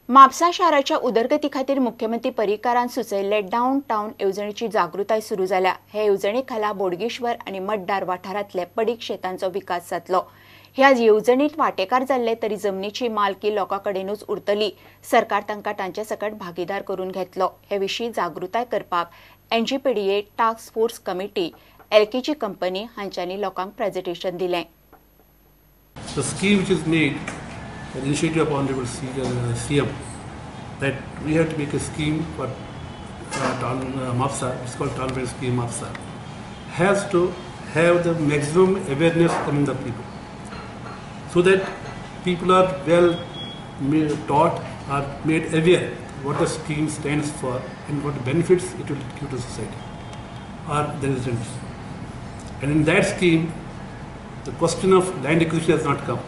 म्हापसा शाराच्या उदरगती खातीर मुख्यमंत्री पर्रीकारान सुचयल्ले डावन टावन येवजणेची जागृताय सुरू जाल्या. हे येवजणे खाला बोडगेश्वर आनी मड्डार वाठारांतले पडीक शेतांचो विकास जातलो. ह्या येवजणेत वांटेकार जाल्ले तरी जमनीची मालकी लोकां कडेनूच उरतली. सरकार तांकां तांचे सकट भागीदार करून घेतलो. हे विशीं जागृताय करपाक NGPDA, task force committee, LKG company हांच्यांनी लोकांक प्रेझेंटेशन दिलें. The scheme which is made, an initiative of Honorable CM, that we have to make a scheme for town Mapsa, it's called Town Plan Scheme Mapsa, has to have the maximum awareness among the people, so that people are well taught or made aware what the scheme stands for and what benefits it will give to society or the residents. And in that scheme, the question of land acquisition has not come,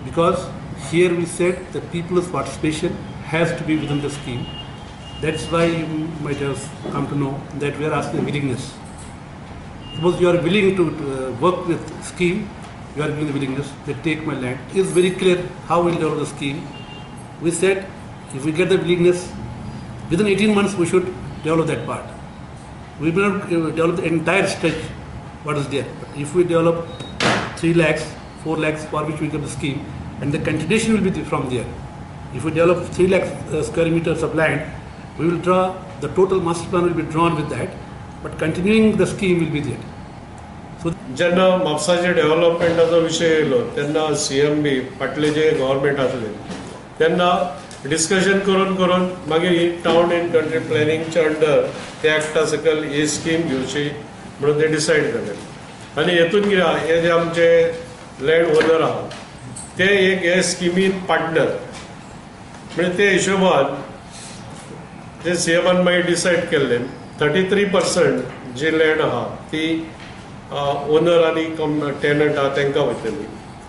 because here we said the people's participation has to be within the scheme. That's why you might have come to know that we are asking willingness. Suppose you are willing to work with scheme, you are giving the willingness, they take my land. It is very clear how we will develop the scheme. We said if we get the willingness, within 18 months we should develop that part. We will not develop the entire stretch what is there. But if we develop 3 lakhs, 4 lakhs for which we get the scheme, and the continuation will be from there. If we develop 3 lakh square meters of land, we will draw, the total master plan will be drawn with that, but continuing the scheme will be there. So जेन्ना म्हापसाचे डेव्हलपमेंटाचो विशय येयलो तेन्ना CM बी फाटले जे government आसले तेन्ना discussion करून करून मागीर ही टावन एंड कंट्री प्लॅनिंगच्या अंडर त्या एक्टा सकयल ही स्कीम घेवची म्हणून ते डिसायड जाले. आनी हेतून कितें आहा, हे जे आमचे लँड ओनर आहा ते एक हे स्किमीन पार्टनर, म्हणजे ते हिशोबान ते सीएमान मागीर डिसायड केल्लें 33% जी लँड आहा ती ओनर आनी टेनंट आहा तांकां वयतली,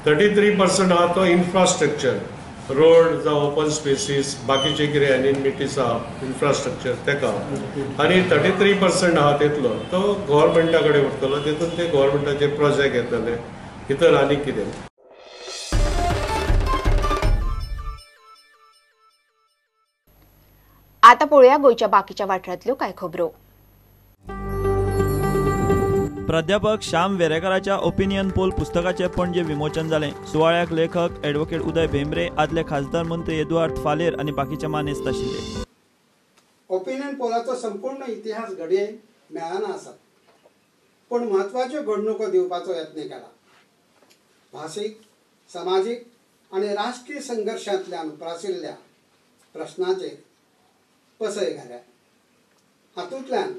33% आहा तो इन्फ्रास्ट्रक्चर रोड जावं ओपन स्पेसीस बाकीचे कितें एनिमिटीज आहा इन्फ्रास्ट्रक्चर ताका, आनी 33% आहा तितलो तो गव्हर्मेंटा कडेन उरतलो, तितून ते गव्हर्मेंटाचे प्रोजेक्ट येतले इतर आनी कितें. आता पळोवया गोंयच्या बाकीच्या वाठारांतल्यो कांय खबरो. प्राध्यापक श्याम वेरेकराच्या ओपिनियन पोल पुस्तकाचे पणजे विमोचन जालें. सुवाळ्याक लेखक ॲडव्होकेट उदय भेंब्रे, आदले खासदार मंत्री एदुआर्द फालेर आनी बाकीचे मानेस्त आशिल्ले. ओपिनियन पोलाचो संपूर्ण इतिहास घडये मेळना आसा, पूण म्हत्वाच्यो घडणुको दिवपाचो यत्न केला. भाशीक, समाजीक आनी राष्ट्रीय संघर्शांतल्यान उप्रासिल्ल्या प्रश्नाचेर पसय घाल्या. हातूंतल्यान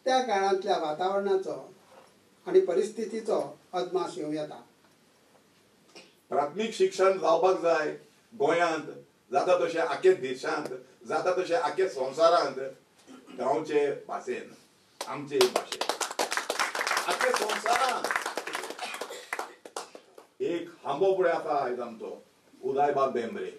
त्या काळांतल्या वातावरणाचो आनी परिस्थितीचो अदमास येवं येता. प्राथमीक शिक्षण जावपाक जाय गोंयांत, जाता तशें आखे देशांत, जाता तशें आखे संवसारांत, गांवचे भाशेन, आमचे भाशेन, आखे संवसारांत. एक हांबो फुडें आसा आयज आमचो उदयबाब भेंब्रे,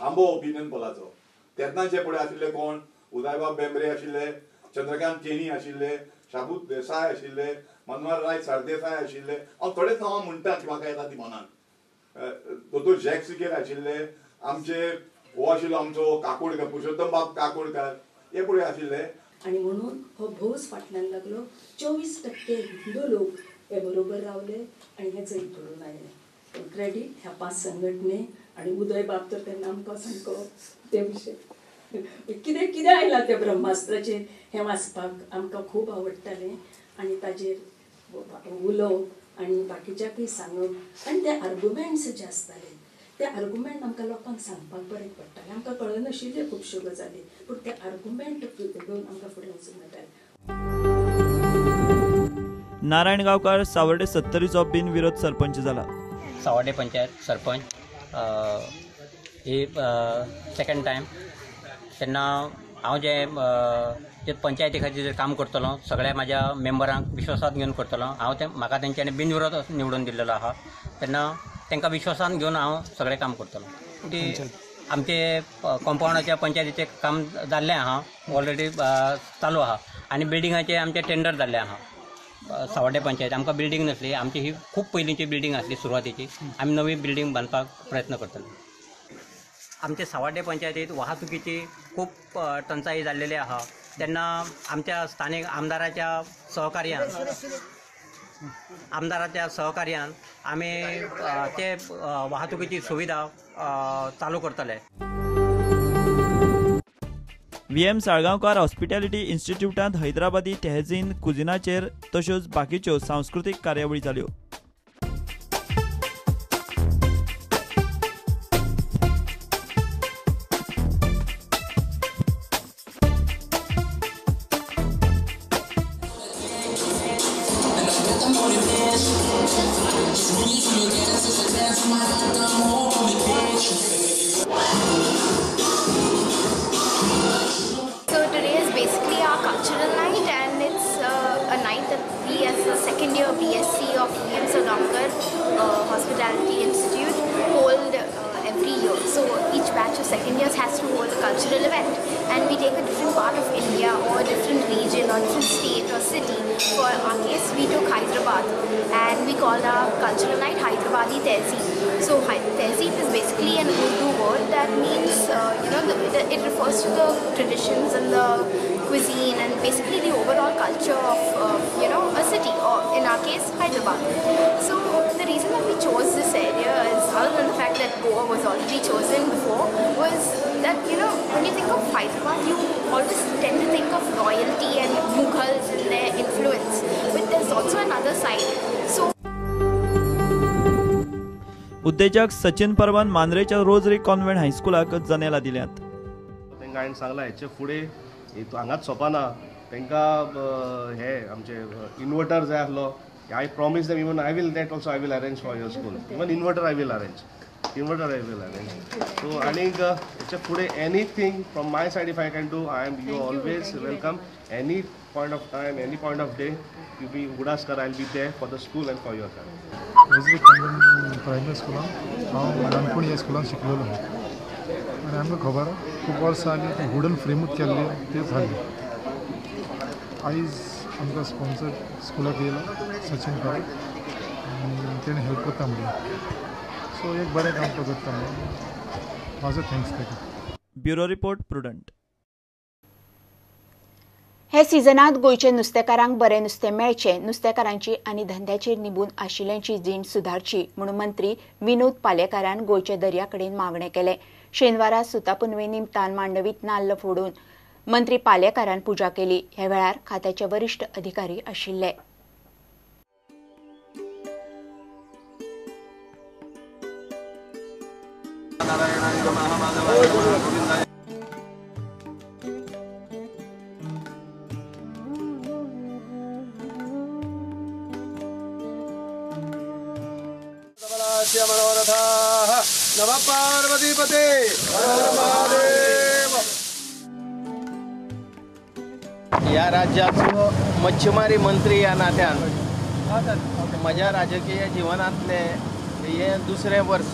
हांबो ओपिनियन पोलाचो. तेन्नाचे फुडें आशिल्ले कोण? उदयबाब भेंब्रे आशिल्ले, चंद्रकांत केणी आशिल्ले, शाबूत देसाय आशिल्ले, मनोहरराय सरदेसाय आशिल्ले. हांव थोडेच नांवां म्हणटा की म्हाका येता ती मनान. दोतोर जॅक सिकेर आशिल्ले, आमचे हो आशिल्लो आमचो काकोडकर, पुरुषोत्तम बाब काकोडकर, हे फुडें आशिल्ले. आनी म्हणून हो भौस फाटल्यान लागलो. 24% हिंदू लोक हे बरोबर रावले आनी हें जैत घडोवन आयलें. पूण क्रेडीट ह्या 5 संघटने आनी उदय बाब तर तेन्ना आमकां सामको ते विशय कितें कितें आयलां त्या ब्रह्मास्त्राचेर हें वाचपाक आमकां खूब आवडटालें आनी ताजेर उलोवप आनी बाकीच्याकूय सांगप आनी ते आर्गुमेंट्स जे आसताले ते आर्गुमेंट आमकां लोकांक सांगपाक बरें पडटालें. आमकां कळनाशिल्ल्यो खुबश्यो गजाली, पूण ते आर्गुमेंट घेवन आमकां फुडें वचूंक मेळटालें. नारायण गांवकार सावर्डे सत्तरीचो बिनविरोध सरपंच जाला. सावर्डे पंचायत सरपंच ही सेकंड टायम. तेन्ना हांव जे पंचायती खातीर काम करतलो सगळ्या म्हाज्या मेंबरांक विश्वासांत घेवन करतलो. हांव ते म्हाका तेंच्यांनी बिनविरोध निवडून दिल्लेलो आहा, तेन्ना तांकां विश्वासांत घेवन हांव सगळें काम करतलो. ती आमचे कंपाउंडाच्या पंचायतीचें काम जाल्लें आहा, ऑलरेडी चालू आहा आनी बिल्डिंगाचें आमचें टेंडर जाल्लें आहा. सावर्डे पंचायत आमकां बिल्डींग नासली, आमची ही खूब पयलींची बिल्डींग आसली सुरवातेची, आमी नवी बिल्डींग बांदपाक प्रयत्न करतले. आमचे सावाड्डे पंचायतीत वाहतुकीची खूब टंचाई जाल्लेली आहा तेन्ना आमच्या स्थानीक आमदाराच्या सहकार्यान आमी ते वाहतुकीची सुविधा चालू करतले. व्ही.एम. साळगांवकार हॉस्पिटॅलिटी इन्स्टिट्यूटांत हैदराबादी तेहझीन कुजिनाचेर तश्योच बाकीच्यो सांस्कृतीक कार्यावळी जाल्यो. So today is basically our cultural night, and it's a night that we as the second year BSc of V.M. Salgaonkar Hospitality Institute hold every year. So each batch of second years has to hold a cultural event, and we take a different part of India or a different region or different state or city. For our case, we took Hyderabad, and we called our cultural night Hyderabadi Tehzeeb. So Tehzeeb is basically an Urdu word that means, it refers to the traditions and the cuisine and basically the overall culture of, a city, or in our case, Hyderabad. So the reason that we chose this area is, other than the fact that Goa was already chosen before, was that, when you think of Hyderabad, you always tend to think of royalty and Mughals and their influence. But there's also another side. So उद्देजक सचिन परबान मांद्रेच्या rosary convent हायस्कुलाक जनेला दिल्यात. तांकां हांवें सांगलां हेचे फुडें हांगाच सोंपना, तांकां हे आमचे इन्वर्टर जाय आसलो. I promise them even I will that also I will arrange for your school. Even inverter I will arrange. So आनीक हेचे फुडें anything from my side if I can do, I am you always welcome. Any point of time, any point of day, you be उगडास कर, I will be there for the school and for your family. Rosary convent primary स्कुलान हांव ल्हानपणी ह्या स्कुलान शिकलेलो आनी आमकां खबर आहा खूब वर्सां जालीं वुडन फ्रेमूच केल्ले ते जाल्ले. आयज आमकां स्पॉन्सर स्कुलाक येयला सचिन परब आनी तेणें हेल्प करता म्हणलें, सो एक बरें काम तो करता म्हणून म्हाजो thanks ताका. Bureau report, Prudent. हे सिजनांत गोंयचे नुस्तेकारांक बरें नुस्तें मेळचें, नुस्तेकारांची आनी धंद्याचेर निबून आशिल्ल्यांची जीण सुदारची म्हणून मंत्री विनोद पालेकारान गोंयच्या दर्या कडेन मागणें केलें. शेनवारा सुतापुनवे निमतान मांडवीत नाल्ल फोडून मंत्री पालेकारान पुजा केली. ह्या वेळार खात्याचे वरिश्ठ अधिकारी आशिल्ले. ह्या राज्याचो मच्छीमारी मंत्री ह्या नात्यान म्हज्या राजकीय जिवनांतले हे दुसरें वर्स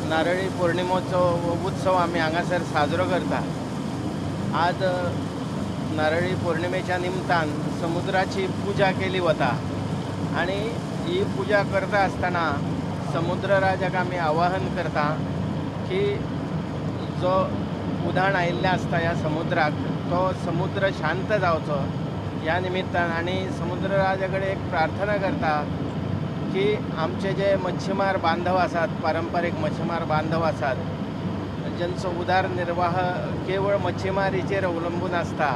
नारळी पौर्णिमेचो उत्सव आमी हांगासर साजरो करता. आज नारळी पौर्णिमेच्या निमतान समुद्राची पुजा केली वता आनी ही पुजा करता आसतना समुद्र राजाक आमी आवाहन करता की जो उधाण आयिल्लें आसता ह्या समुद्राक तो समुद्र शांत जावचो ह्या निमित्तान, आनी समुद्र राजा कडेन एक प्रार्थना करता की आमचे जे मच्छीमार बांधव आसात, पारंपारीक मच्छीमार बांधव आसात, ज्यांचो उदरनिर्वाह केवळ मच्छीमारीचेर अवलंबून आसता,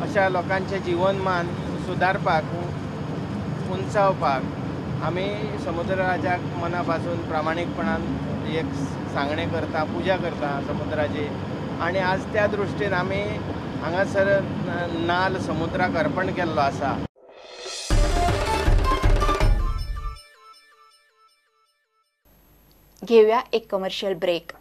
अशा लोकांचें जिवनमान सुदारपाक, उंचावपाक आमी समुद्र राजाक मना पासून प्रामाणीकपणान एक सांगणें करता, पुजा करता समुद्राची. आनी आज त्या दृश्टीन आमी हांगासर नाल समुद्राक अर्पण केल्लो आसा. घेऊया एक कमर्शियल ब्रेक.